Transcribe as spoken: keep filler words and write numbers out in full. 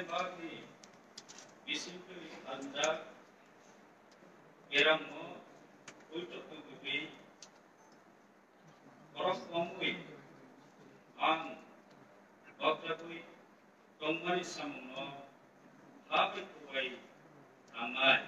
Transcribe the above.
bagwi bisingtwi hamjak, beramno poito tubugwi borok kwmwi ang bakjagwi tongmani samungno ha bai kubai tangnai.